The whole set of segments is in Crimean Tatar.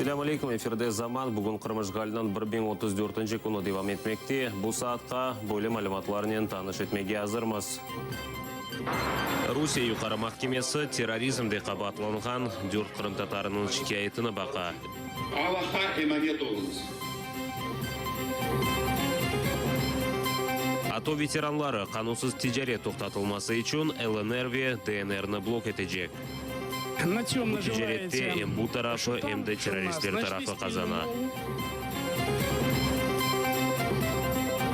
Selâm aleyküm, efirde Zaman, bugün Qırım işğaliniñ 1034-nci künü devam etmekte. Bu saatqa böyle malümatlarnen tanış etmege azırmız. Rusiye Yuqarı mahkemesi terrorizmde qabaatlanğan dört qırımtatarınıñ şikâyetini baqa. Allahqa emanet oluñız. ATO veteranları qanunsız ticaret toqtatılması içün LNR ve DNR-ni blok etecek. Bu ticarette em bu tarafı, em de terroristler tarafı qazana.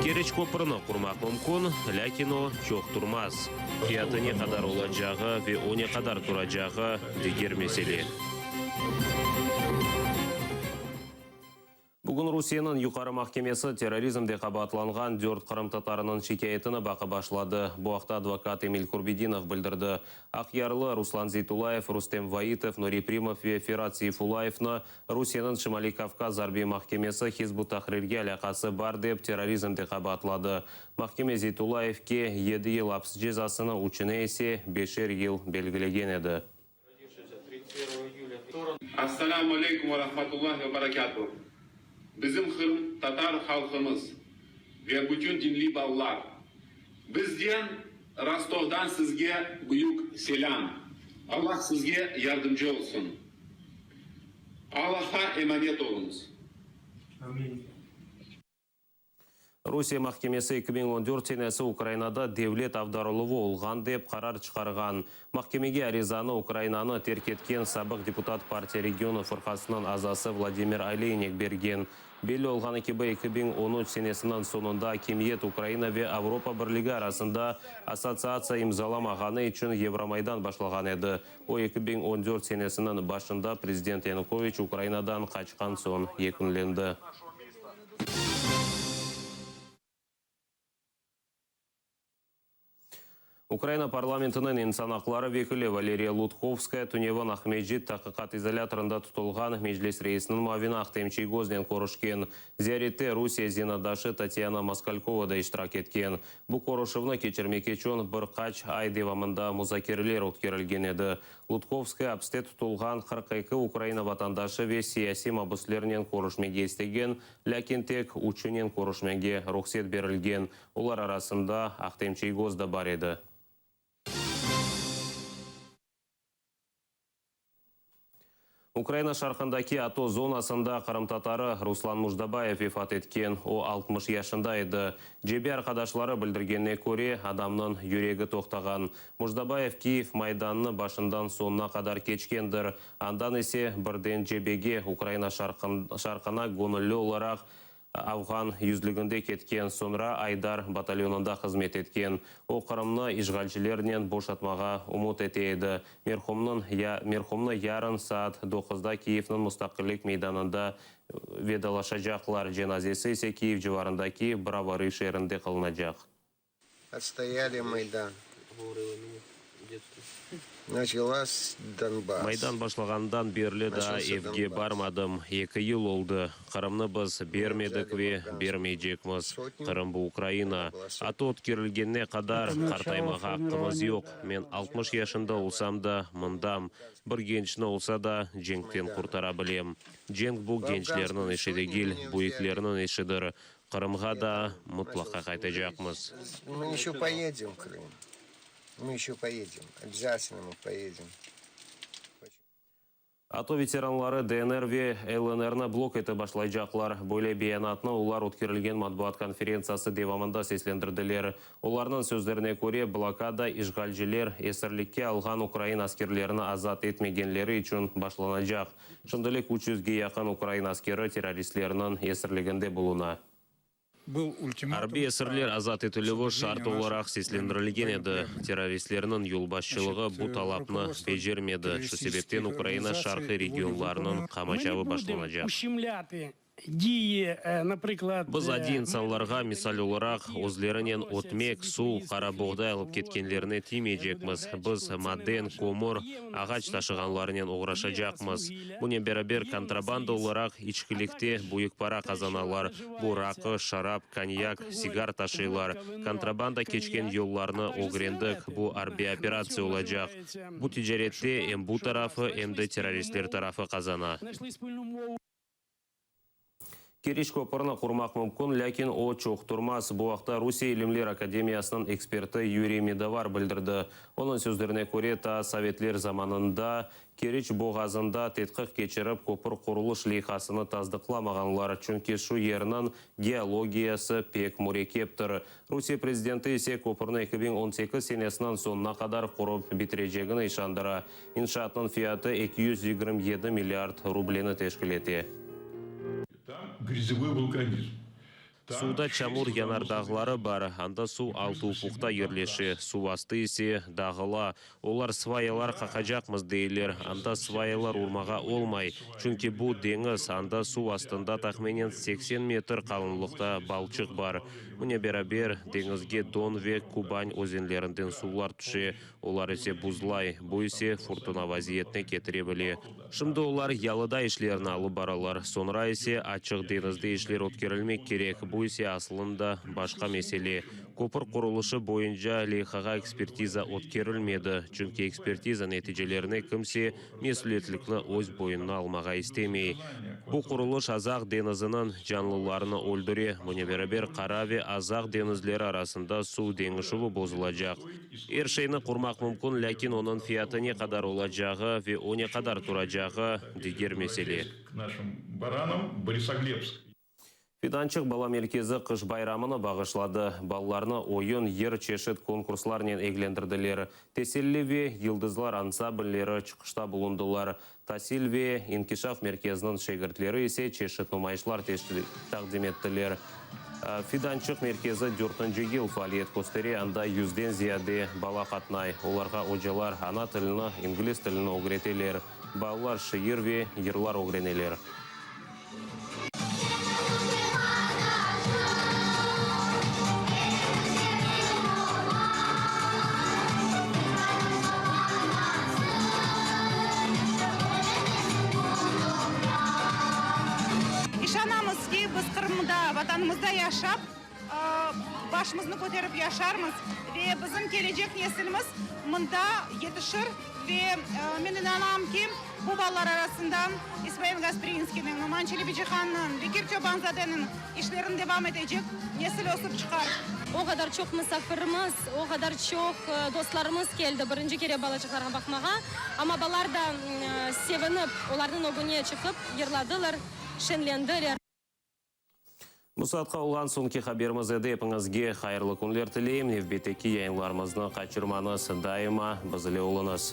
Keriç köprüni qurmaq mümkün, lâkin o, çoq turmaz. Fiyatı ne qadar olacağı ve o ne qadar turacağı, diger mesele. Bugün Rusiyeniñ Yuqarı mahkemesi terrorizmde qabaatlanğan dört qırımtatarınıñ şikâyetini baqıp başladı. Bu aqta advokat Emil Kurbedinov bildirdi. Aqyarlı Ruslan Zeytullayev, Rustem Vaitov, Nuri Primov ve Ferat Seyfullayevni Rusiyeniñ Şimaliy Kavkaz arbiy mahkemesi Hizb ut-Tahrirge alâqası bar dep terrorizmde qabaatladı. Mahkeme Zeytullayevke yedi yıl aps cezasını, üçüne ise beşer yıl belgilegen edi. Assalamu aleykum ve rahmetullahi ve berekatuh. Bizim Qırım tatar halqımız ve bütün dinli balalar, bizden Rostovdan sizge büyük selâm. Allah sizge yardımcı olsun. Allahqa emanet oluñız. Amin. Rusiye mahkemesi 2014 senesi Ukrainada devlet avdarıluvı olğan dep qarar çıqarğan. Mahkemege arizanı Ukrainanı terk etken sabıq deputat Partiya regionov fırqasınıñ azası Vladimir Oleynik bergen. Belli olğanı kibi, 2013 senesiniñ soñunda akimiyet Ukraina ve Avropa Birligi arasında assotsiatsiya imzalamağanı içün Yevromaydan başlağan edi. O, 2014 senesiniñ başında prezident Yanukoviç Ukrainadan qaçqan soñ yekünlendi. Ukraina parlamentiniñ insan aqları vekili Valeriya Lutkovskaya tünevin Aqmescit taqiqat izolâtorında tutulğan Meclis reisiniñ muavini Ahtem Çiygoznen körüşken. Ziyarette Rusiye zenaatdaşı Tatyana Moskalkova da iştirak etken. Bu körüşüvni keçirmek içün bir qaç ay devamında muzakereler ötkerilgen edi. Lutkovskaya apiste tutulğan 42 Ukraina vatandaşı ve siyasiy mabüslernen körüşmege istegen, lâkin tek üçünen körüşmege ruhset berilgen, olar arasında Ahtem Çiygoz da bar edi. Ukraina şarqındaki ATO zonasında qırımtatarı Ruslan Mujdabayev vefat etken, o 60 yaşında edi. Cebe arqadaşları bildirgenine köre, adamnıñ yüregi toqtağan. Mujdabayev Kiyev Maydanını başından soñuna qadar keçkendir, andan ise birden cebege, Ukraina şarqına göñülli olaraq Afğan yüzlüginde ketken, soñra Aydar batalyonında hızmet etken. O, Qırımnı işğalcilernen boşatmağa ümüt ete edi. Merhumnıñ ya merhumnı yarın saat doquzda Kiyevniñ Mustaqillik meydanında vedalaşacaqlar, cenazesi ise Kiyev civarındaki Brovarı şeerinde qılınacaq. Otstoyali Maydan. Načalas Donbass. Maydan başlağanından berli daa evge barmadım. Eki yıl oldı. Qırımnı biz bermedik ve bermeycekmiz. Qırım bu Ukraina. ATO ötkerilgenine qadar qartaymağa aqqımız yoq. Men 60 yaşında olsam da, mındam. Bir gençni olsa da, cenkten qurtara bilem. Cenk bu gençlerniñ işi degil, büyüklerniñ işidir. Qırımğa da mıtlaqa qaytacaqmız. Мы еще поедем в Крым. Мы еще поедем. Обязательно мы поедем. ATO veteranları DNR ve LNR-ni blok etip başlaycaqlar. Böyle beyanatnı olar ötkerilgen matbuat konferentsiyası devamında seslendirdiler. Olarnıñ sözlerine köre, blokada işğalciler esirlikke alğan ukrain askerlerini azat etmegenleri içün başlanacaq. Şimdilik üç yüzge yaqın ukrain askeri terroristlerniñ esirliginde buluna. Arbiy esirler azat etilüvi şart olaraq seslendirilgen edi. Terroristlerniñ yolbaşçılığı bu talapnı becermedi, şu sebepten Ukraina şarqiy regionlarınıñ qamaçavı başlanacaq. Biz adiy insanlarğa, misal olaraq, özlerinen ötmek, suv, qara boğday alıp ketkenlerine tiymeycekmiz. Biz maden, kömür, ağaç taşığanlarnen oğraşacaqmız. Bunen beraber, kontrabanda olaraq içkilikte büyük para qazanalar, bu raqı, şarap, konyak, sigar taşıylar. Kontrabanda keçken yollarnı ögrendik, bu arbiy operatsiya olacaq. Bu ticarette em bu tarafı, em de terroristler tarafı qazana. Keriç köpürini qurmaq mümkün, lâkin o çoq turmaz. Bu aqta Rusiye İlimler akademiyasınıñ eksperti Yuriy Medovar bildirdi. Onıñ sözlerine köre, taa sovetler zamanında Keriç boğazında tedqiq keçirip, köpür qurulış leyhasını tasdıqlamağanlar, çünki şu yerniñ geologiyası pek mürekkeptir. Rusiye prezidenti ise köpürni 2018 senesiniñ soñuna qadar qurıp bitirecegini işandıra. İnşaatnıñ fiyatı 227 milliard rubleni teşkil ete. Suvda çamur yanardağları bar, anda suv altı ufuqta yerleşe, suv astı ise dağıla. Olar svayalar qaqacaqmız deyler, anda svayalar urmağa olmay, çünki bu deñiz, anda suv astında tahminen 80 metr qalınlıqta balçıq bar. Bunen beraber, deñizge Don ve Kuban özenlerinden suvlar tüşe, Olar ise buzlay, bu ise furtuna vaziyetine ketire bile. Şimdi olar yalıda işlerni alıp baralar, soñra ise açıq deñizde işler ötkerilmek kerek, bu ise asılında başqa mesele. Köpür qurulışı boyunca leyhağa ekspertiza ötkerilmedi, çünki ekspertiza neticelerine kimse mesüliyetlikni öz boyununa almağa istemey. Bu qurulış Azaq deñiziniñ canlılarını öldüre, bunen beraber Qara ve Azaq deñizleri arasında suv deñişüvi bozulacaq. Er şeyni qurmaq mümkün, lâkin onıñ fiyatı ne qadar olacağı ve o ne qadar turacağı, diger mesele. Fidançıq bala merkezi qış bayramını bağışladı. Balalarnı oyun, yır, çeşit konkurslarnen eglendirdiler. Teselli ve Yıldızlar ansablleri çıqışta bulundılar. Tasil ve inkişaf merkeziniñ şegirtleri ise çeşit numayışlar taqdim ettiler. Fidançıq merkezi dörtünci yıl faaliyet köstere, anda yüzden ziyade bala qatnay. Olarğa ocalar ana tilini, ingliz tilini ögreteler. Balalar şiir ve yırlar ögreneler. İşanamız ki, biz Qırımda, Vatanımızda yaşap, başımıznı köterip yaşarmız ve bizim kelecek nesilimiz mında yetişir ve men inanam ki, bu balalar arasında İsmail Gasprinskiyniñ, Noman Çelebicihannıñ, Bekir Çobanzadeniñ işlerini devam etecek nesil ösip çıqar. O qadar çoq musafirimiz, o qadar çoq dostlarımız keldi birinci kere balaçıqlarğa baqmağa. Amma balalar da sevinip, olarnıñ ögüne çıqıp yırladılar, şeñlendiler. Bu saatqa olğan soñki haberimiz edi. Epiñizge hayırlı künler tileyim. Nevbetteki yayınlarımıznı qaçırmañız, daima biz ile oluñız.